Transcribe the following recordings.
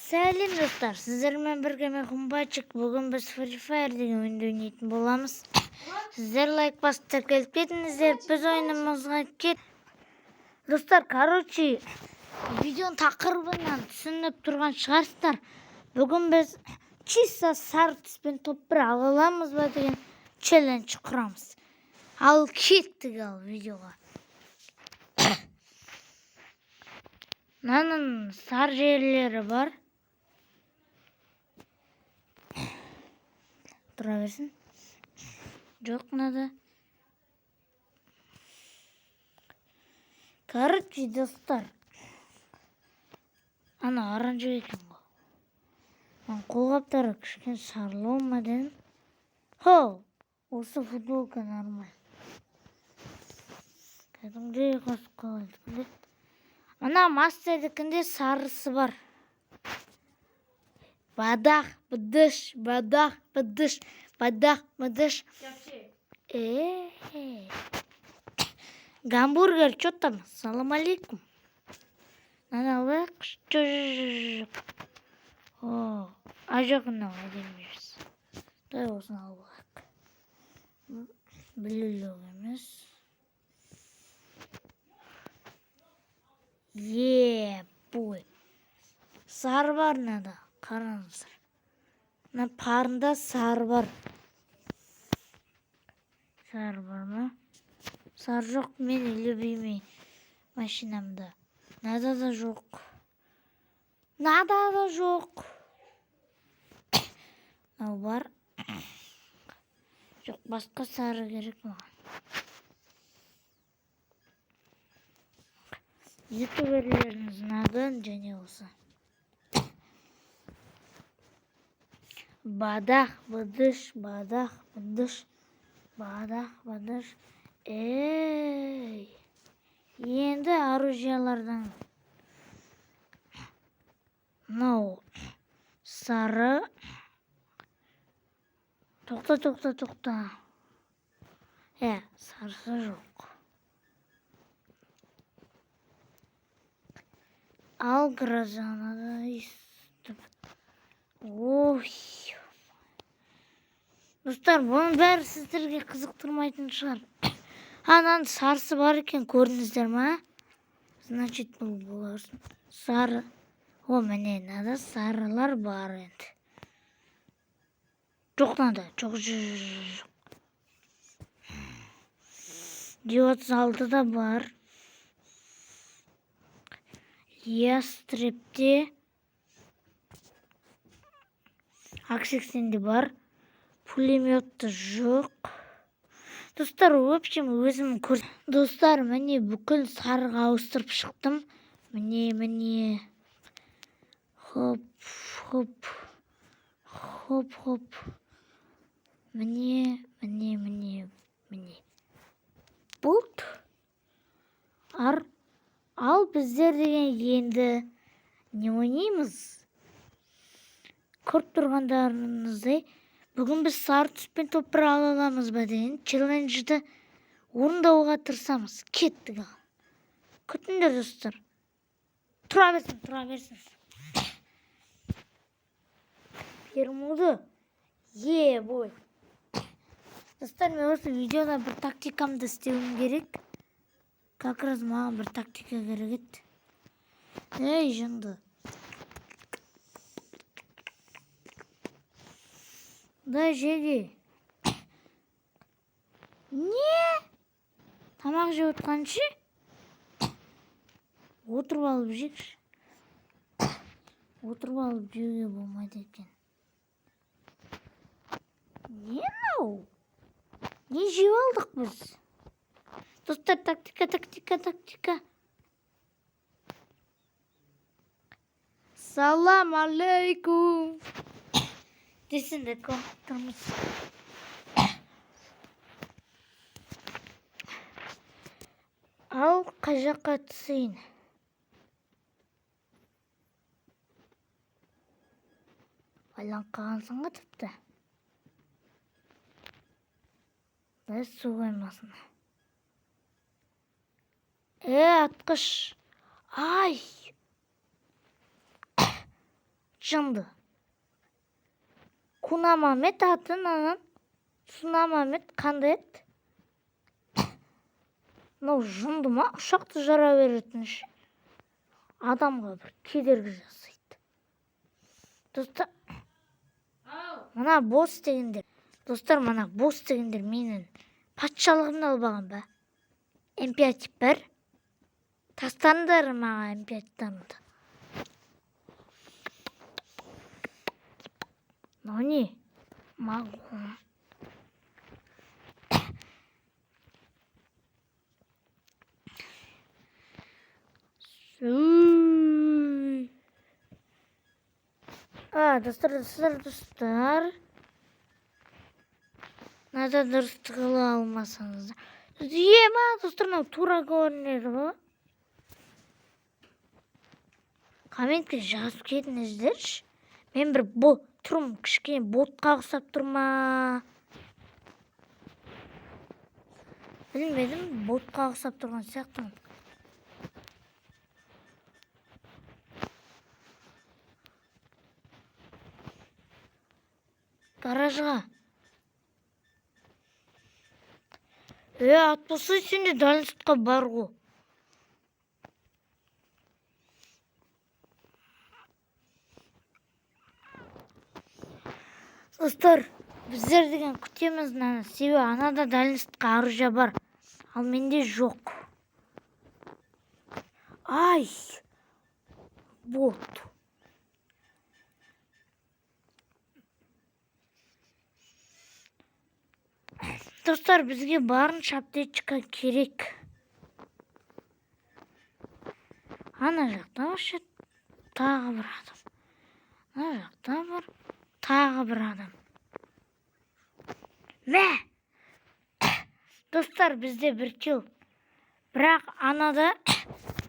Сәлем достар, сіздермен бірге мен Хумбачик. Бүгін біз Free Fire деген ойынды ойнайтын боламыз. Сіздер лайк басып тіркеліп кетіңіздер. Біз ойынымызға кет. Достар, короче, видеоның тақырыбынан түсініп тұрған шығарсыздар. Бүгін біз чисто сары түспен топ бір ала аламыз ба деген челлендж құрамыз. Ал кеттік ал видеоға. Мынаның сары жерлері бар. Тұра берсін. Жоқ мынада. Короче, достар. Ана оранжевый екен ғой. Мына қолғаптары кішкене сарылау ма дедім. Хоу, осы футболка нормаль. Кәдімгідей қосып қойған. Мына мастердікінде сарысы бар. Бадах, быдыш, бадах, быдыш, бадах, быдыш. Гамбургер, что там? Салам алейкум. Мынаны алайық. Жоқ. О, а жоқ, мынау әдемі емес. Давай осыны алып алайық. Блюлек емес. Е, бой. Сары бар мынада. Қараңыздар. Мына парында сары бар. Сары бар ма? Сары жоқ, мен любимый машинамда. Мынада да жоқ. Мынада да жоқ. Мынау бар. Жоқ, басқа сары керек маған. Ютуберлердің знагын және осы. Бадах, быдыш, бадах, быдыш, бадах, быдыш. Ей! Енді оружиялардан мынау сары. Тоқта, тоқта, тоқта. Сарысы жоқ. Ал грозаны да естіп. Ой. Достар, бұның бәрі сіздерге қызықтырмайтын шығар. Ананың сарысы бар екен, көрдіңіздер ма? Значит, бұл боларсын. Сары. О, міне, мынада сарылар бар енді. Жоқ мынада, жоқ, жоқ, жоқ. 36 да бар. Ястребте А80-де бар. Пулеметті жоқ. Достар, в общем, өзім көр. Достар, міне бүкіл сарыға ауыстырып шықтым. Міне, міне. Хоп, хоп. Хоп, хоп. Міне, міне, міне, міне. Болды. Ар. Ал біздер деген енді не ойнаймыз? Көріп тұрғандарыңыздай, бүгін біз сары түспен топ бір ала аламыз ба деген челленджді орындауға тырысамыз. Кеттік ал. Күтіңдер, достар. Тұра берсін, тұра берсін. Бермуды. Е, бой. Достар, мен осы видеода бір тактикамды істеуім керек. Как раз маған бір тактика керек еді. Ей, жынды. Да, жеге. Не? Тамақ жеп отқаншы? Отырып алып жейікші. Отырып алып жеуге болмайды екен. Не мынау? Не жеп алдық біз? Достар, тактика, тактика, тактика. Салам алейкум. Десін де тұрмыз. Ал қай жаққа түсейін? Байланып қалғансың ғой тіпті. Дай су қоймасын. Атқыш. Ай! Жынды. Кунамамет атын, анан Сунамамет қандай еді? Мынау жынды ма? Ұшақты жара беретін ше. Адамға бір кедергі жасайды. Достар, мына босс дегендер. Достар, мына босс дегендер менің патшалығымды албаған ба? М5 бір. Тастаңдар маған М5-тарымды. Мынау не? Могу. А, достар, достар, достар. Мынада дұрыс тығыла алмасаңыздар. Ема, достар, мынау тура көрінеді ғой. Комментке жазып кетіңіздерші. Мен бір тұрмын, кішкене ботқа ұқсап тұр ма? Білмедім, ботқа ұқсап тұрған сияқтымын. Гаражға. Атпаса сен де дальностьқа бар ғой. Достар, біздер деген күтеміз мынаны, себебі анада дальностьқа оружие бар, ал менде жоқ. Ай, бот. Достар, бізге барынша аптечка керек. Ана жақта вообще тағы бір адам. Ана жақта бар тағы бір адам. Мә! Достар, бізде бір килл. Бірақ анада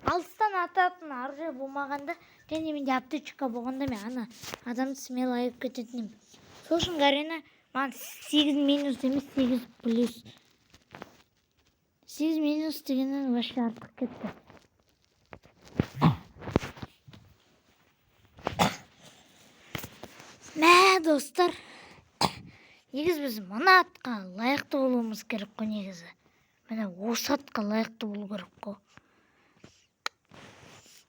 алыстан ататын оружие болмағанда, және менде аптечка болғанда мен ана адамды смело айырып кететін едім. Сол үшін Гарена маған 8 минус емес, 8 плюс. 8 минус дегеннен вообще артық кетті. Мә, достар. Негізі біз мына атқа лайықты болуымыз керек қой негізі. Міне осы атқа лайықты болу керек қой.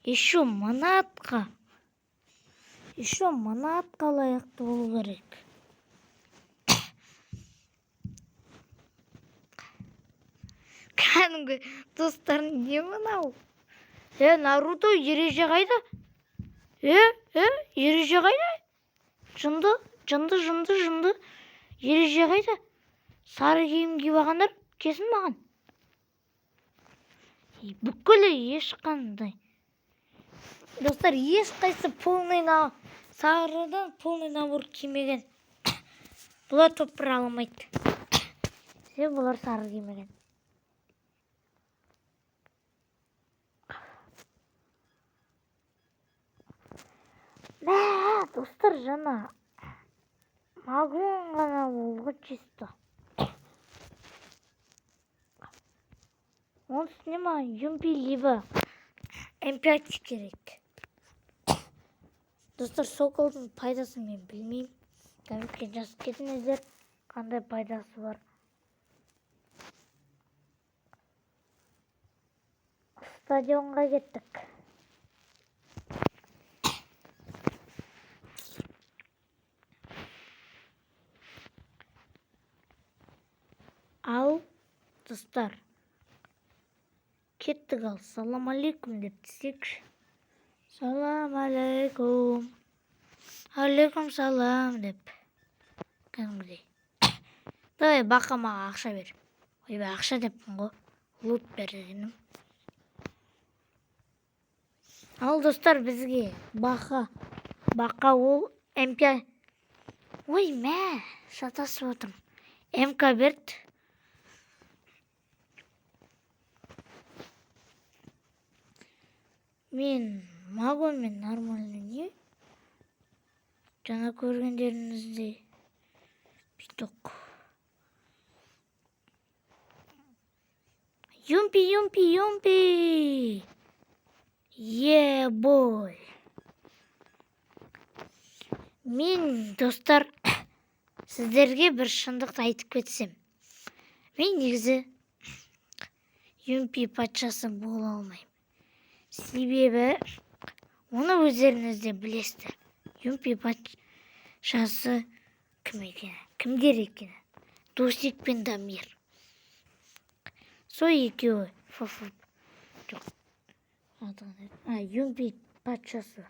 Еще мына атқа. Еще мына атқа лайықты болу керек. Кәдімгі достар, не мынау? Наруто, ереже қайда? Ереже қайда? Жынды, жынды, жынды, жынды. Ереже қайда? Сары киім киіп алғандар келсін маған. Бүкілі ешқандай. Достар, ешқайсысы полный сарыдан полный набор кимеген. Бұлар топ бір ала алмайды. Себебі бұлар сары кимеген. Мә, достар, жаңа Магун ғана болды чисто. Оның үстіне маған Юмпи либо М5 керек. Достар, Соколдың пайдасын мен білмеймін. Комментке жазып кетіңіздер, қандай пайдасы бар. Стадионға кеттік. Ал, достар, кеттік ал. Салам алейкум деп десекші. Салам алейкум. Алейкум салам деп. Кәдімгідей. Давай, бақа маған ақша бер. Ойбай, ақша деппін ғой. Лут бер дегенім. Ал, достар, бізге бақа. Бақа ол МП. Ой, мә, шатасып отырмын. МК берді. Мен Магонмен нормально не? Жаңа көргендеріңіздей биток. Юмпи, юмпи, юмпи. Е, бой. Мен, достар, сіздерге бір шындықты айтып кетсем. Мен негізі Юмпи патшасы бола алмаймын. Себебі оны өздеріңіз де білесіздер. Юмпи патшасы кім екені, кімдер екені. Досик пен Дамир. Сол екеуі фф жоқ. Аты қандай? А, Юмпи патшасы.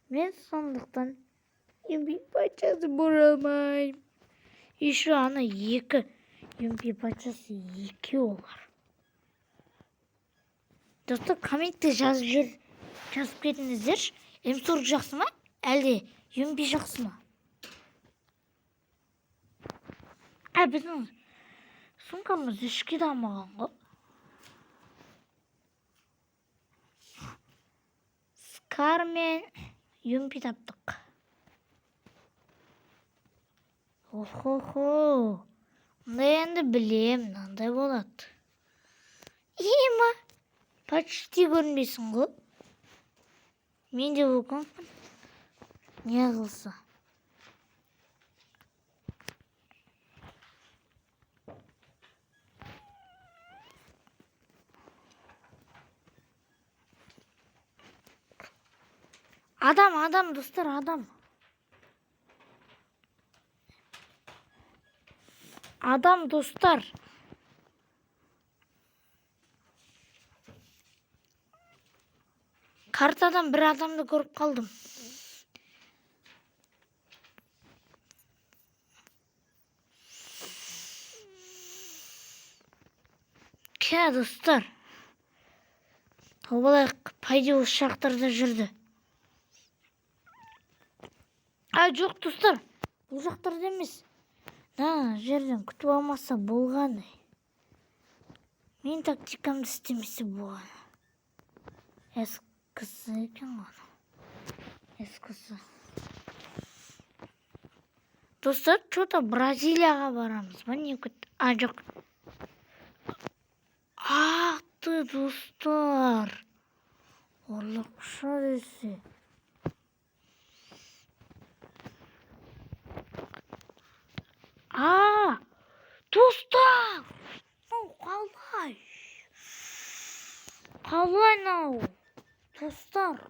Мен сондықтан Юмпи патшасы бола алмаймын. Еще ана екі Юмпи патшасы екеу олар. Достар, комментте жазып жүр, жазып кетіңіздерші. М40 жақсы ма? Әлде Юмпи жақсы ма? Ә, біздің сумкамыз ішке дамыған ғой. Скар мен Юмпи таптық. Охо-хо. Мындай енді білем, мынандай болады. Ема, почти көрінбейсің ғой. Мен де Вуконгпын. Не қылса. Адам, адам, достар, адам. Адам, достар. Картадан бір адамды көріп қалдым. Кә, достар. Тауып алайық. Пайде осы жақтарда жүрді. А, жоқ, достар. Бұл жақтарда емес. Мына жерден күтіп алмаса болғаны. Мен тактикамды істемесе болғаны. Ескісі екен ғой. Ескісі. Достар, что-то Бразилияға барамыз ба? Не күт? А, жоқ. Ах ты, достар. Ұрлықшы десе. А, достар! Мынау қалай? Қалай мынау? Достар.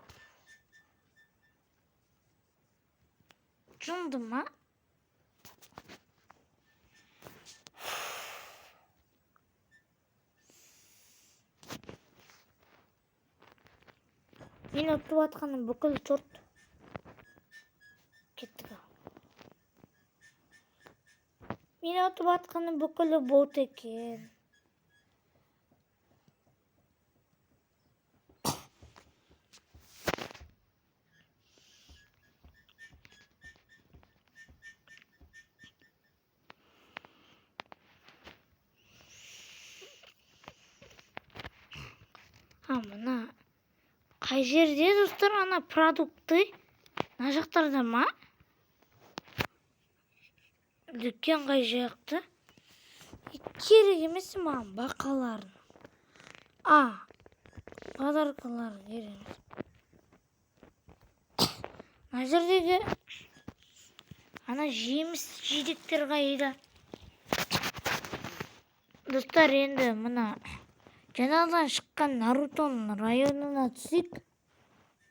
Жынды ма? Мен ұтып атқаным бүкіл жұрт. Кеттік ал. Мен ұтып атқаным бүкілі бот екен. А, мына қай жерде, достар, ана продукты? Мына жақтарда ма? Дүкен қай жақта? Керек емес маған бақаларын. А, подаркалар керек емес. Мына жердегі ана жеміс жидектер қайда? Достар, енді мына жаңадан шыққан Нарутоның районына түсейік.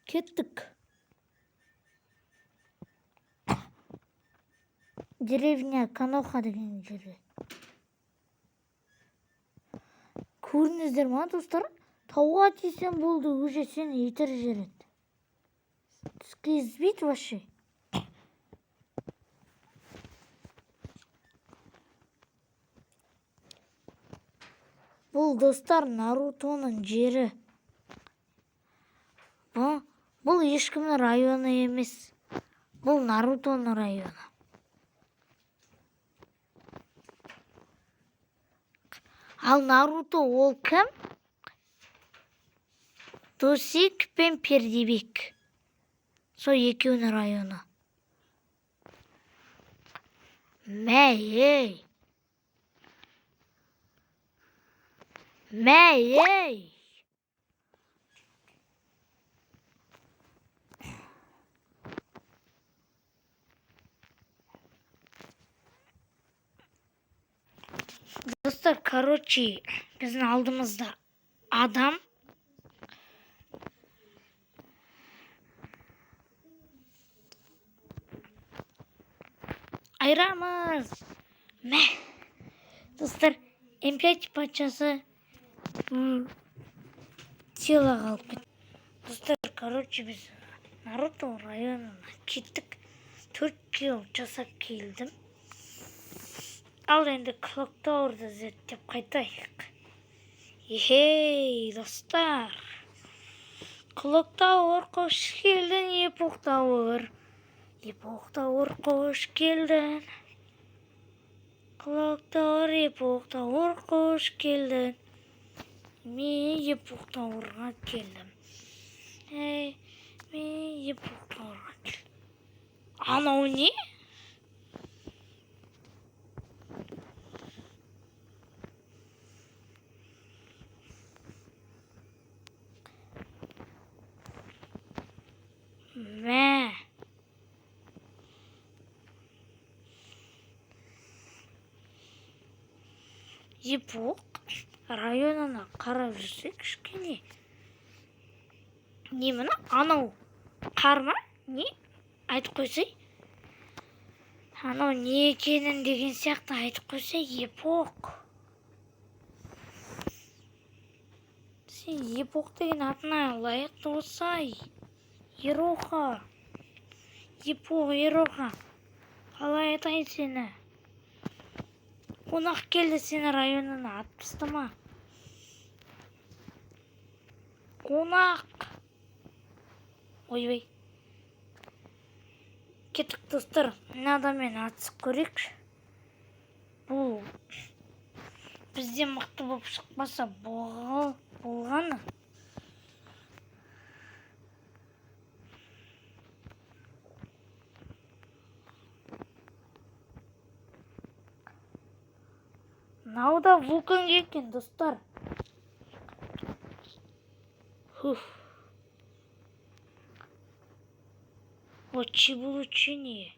Кеттік. Деревня Коноха деген жерге. Көрдіңіздер ма, достар? Тауға тисең болды, уже сені итеріп жібереді. Түскізбейді вообще. Бұл, достар, Нарутоның жері. Бұл ешкімнің районы емес. Бұл Нарутоның районы. Ал Наруто ол кім? Досик пен Пердебек. Сол екеуінің районы. Мә, ей! Мә, ей! Достар, короче, біздің алдымызда адам. Айырамыз. Мә. Достар, М5 патшасы тело қалып кетті. Достар, короче, біз Наруто районына кеттік. 4 килл жасап келдім. Ал енді Clock Tower'ды зерттеп қайтайық. Ехей, достар. Clock Tower, қош келдің, Epoch Tower. Epoch Tower, қош келдің. Clock Tower, Epoch Tower, қош келдің. Мен Epoch Tower'ға келдім. Ей, мен Epoch Tower'ға келдім. Анау не? Мә. Епоқ районына қарап жүрсек кішкене. Не мына? Анау қар ма? Не? Айтып қойсай. Анау не екенін деген сияқты айтып қойсай, Епоқ. Сен Епоқ деген атына лайықты болсай. Ероха. Епоқ, Ероха. Қалай айтайын сені? Қонақ келді сені районына, атып тастама. Қонақ. Ойбай. Кеттік, достар, мына адаммен атысып көрейікші. Бұл бізден мықты болып шықпаса болғаны. Мынау да вулкан екен, достар. Хух. Вот чебулучение.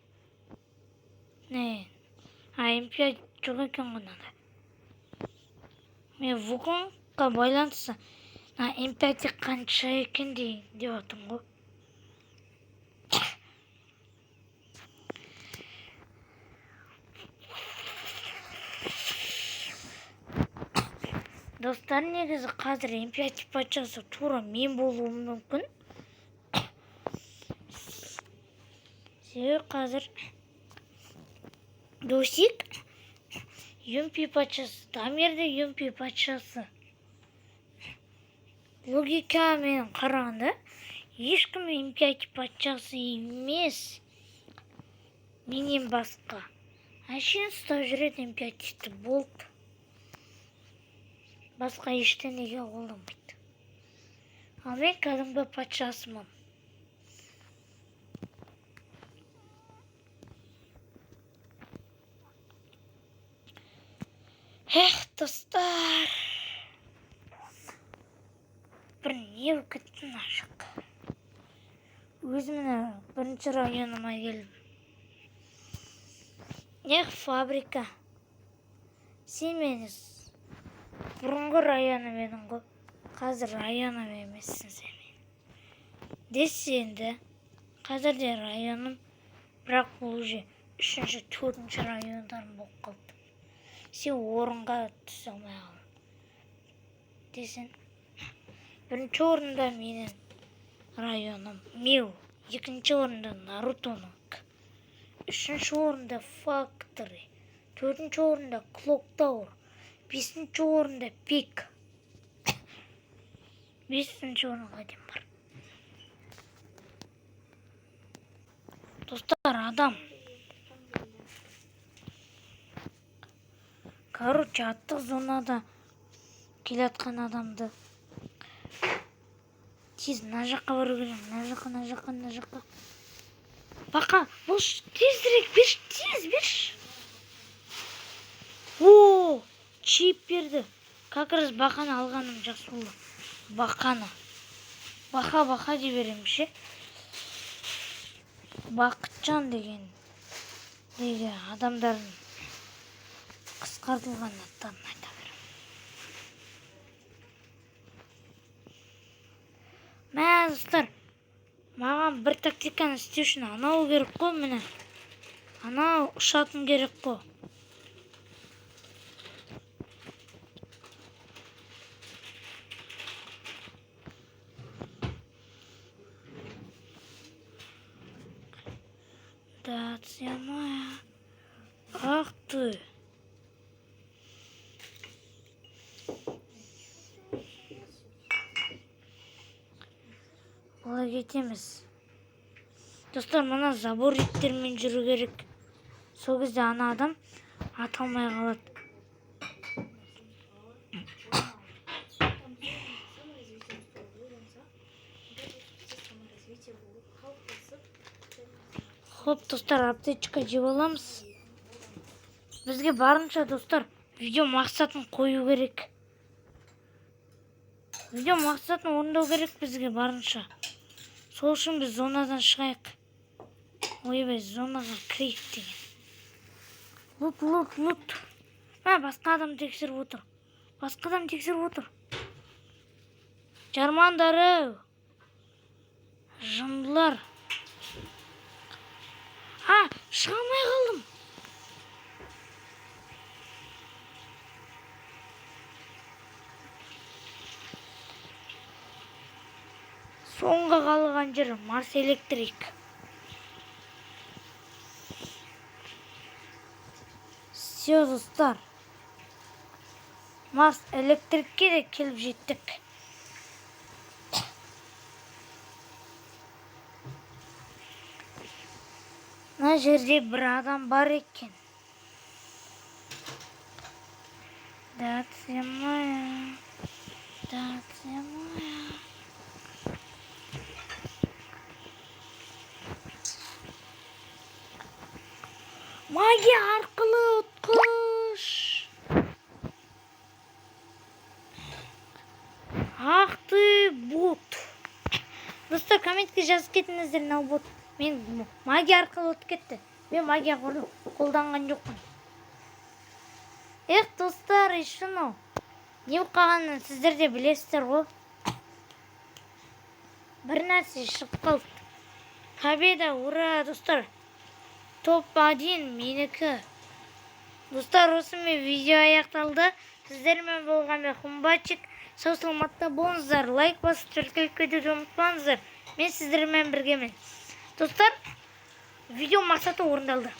Не. А М5 жоқ екен ғой мынада. Мен вулканға байланысты мына М5 қанша екен деп жатырмын ғой. Достар, негізі қазір М5 патшасы тура мен болуым мүмкін. Себебі қазір Досик Юмпи патшасы, Дамир де Юмпи патшасы. Логикамен қарағанда ешкім М5 патшасы емес. Менен басқа. Әшейін ұстап жүреді М5-ті, болды. Басқа ештеңеге қолданбайды. Ал мен кәдімгі патшасымын. Эх, достар. Бір не болып кетті мына жақ. Өзімнің бірінші районыма келдім. Эх, фабрика. Сен мені бұрынғы районым едің ғой. Қазір районым емессің сен менің. Десе енді, қазір де районым, бірақ бұл уже үшінші, төртінші райондарым болып қалды. Сен орынға түсе алмай қалдың. Десең, бірінші орында менің районым Меу, екінші орында Нарутонікі, үшінші орында Фактори, төртінші орында Clock Tower, бесінші орында Пик. Бесінші орынға дейін бар. Достар, адам. Короче, аттық зонада келатқан адамды тез мына жаққа бару керек. Мына жаққа, мына жаққа, мына жаққа. Бақа, бош, тезірек берші, тез берші. О, чип берді. Как раз бақаны алғаным жақсы болды. Бақаны. Бақа, бақа дей беремін ше. Бақытжан деген неге адамдардың қысқартылған аттарын айтамын. Достар, маған бір тактиканы істеу үшін анау керек қой, міне. Анау ұшатын керек қой. Да, моя. Ах ты. Олай кетеміз. Достар, мына забор иттермен жүру керек. Сол кезде ана адам ата алмай қалады. Хоп, достар, аптечка жеп аламыз. Бізге барынша, достар, видео мақсатын қою керек. Видео мақсатын орындау керек бізге барынша. Сол үшін біз зонадан шығайық. Ойбай, зонаға кірейік деген. Лут, лут, лут. Мә, басқа адам тексеріп отыр. Басқа адам тексеріп отыр. Жармандары. Жындылар. А, шыға алмай қалдым. Соңғы қалған жер Марс Электрик. Все, достар. Марс Электрикке де келіп жеттік. Мына жерде бір адам бар екен. Да, моя. Да, моя. Магия арқылы ұтқыш. Ах ты, бот. Достар, комментке жазып кетіңіздер, мынау бот. Мен магия арқылы ұтып кетті. Мен магия қолданған жоқпын. Эх, достар, еще мынау. Не болып қалғанын сіздер де білесіздер ғой. Бір нәрсе шығып қалды. Победа, ура, достар. Топ-1 менікі. Достар, осымен видео аяқталды. Сіздермен болған мен Хумбачик. Сау саламатта болыңыздар. Лайк басып тіркеліп кетуді ұмытпаңыздар. Мен сіздермен біргемін. Достар, видео мақсаты орындалды.